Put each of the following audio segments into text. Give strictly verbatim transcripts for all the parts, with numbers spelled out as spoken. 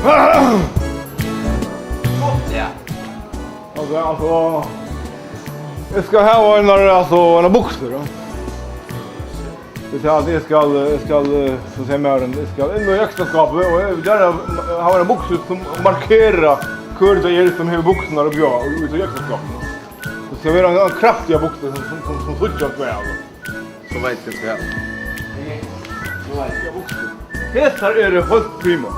Ja. Altso, altso, eg skal hava einar, altso, einar buksur, ja. Tað er at eg skal, eg skal, eh, sum sigur maðurin, eg skal inn í jakkaskápið, og eg vil gjarna hava einar buksur, sum markera, hvør tað er, sum hevur buksurnar uppi á, í, í jakkaskápinum. Tað skal vera ein, ein kraftigar buksur, sum, sum, sum, sum síggjast væl. So veit eg hvat. Hesar eru heilt prima.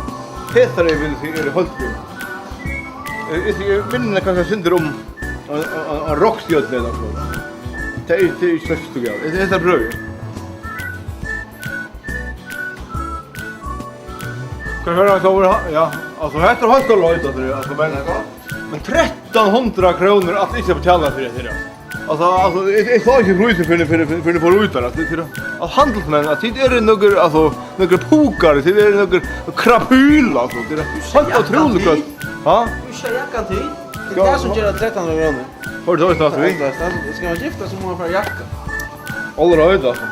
Hesar, eg vil siga, eru heilt prima. Eg, eg, eg minni kanska eitt sindur um ein, ein, ein, ein rokkstjørnu ella so. Tað er, tað er ikki so galið. Hesar, hesar prøvi eg. Hvat er tað, ja, altso, hetta er heilt alright, altso, men, men trettan hundrað krónur at ikki betala fyri hetta her, altso. Altso, altso, eg, eg sá ikki prísin fyri, fyri, fyri, fyri eg fór út har, altso, fyri at handilsmenn, at tit eru nøkur, altso, nøkur pukar, tit eru nøkur krapyl, altso, tit eru heilt ótrúligt. Ha? Tú skal jakka til. Tað er tað sum ger trettan hundrað krónur. Har tú tað, altso, við? Skal man gifta, so má man fara jakka. Alright, altso.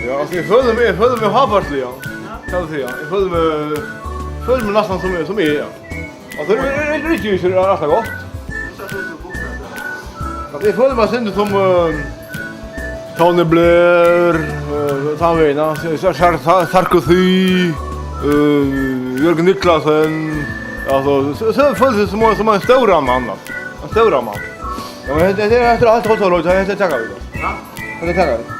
Ja, altso, eg føli meg, eg føli meg hábærsliga, ja. Kann eg siga. Eg føli meg, føli meg næstan sum eg, sum eg, ja. Altso, er, er, er, er ikki, er alt gott? Altso, eg føli meg sindur sum, eh, Tony Blair, eh, tann vegin, ja. Sar-, Sar-, Sar-, Sarkozy, eh, Jørgen Niclasen. Altso, so, so føli meg sum, sum ein stóran mann, altso. Ein stóran mann. Ja, men hetta, hetta er, hetta er alt, alt, alt, hetta taka vit. Ja. Hetta taka vit.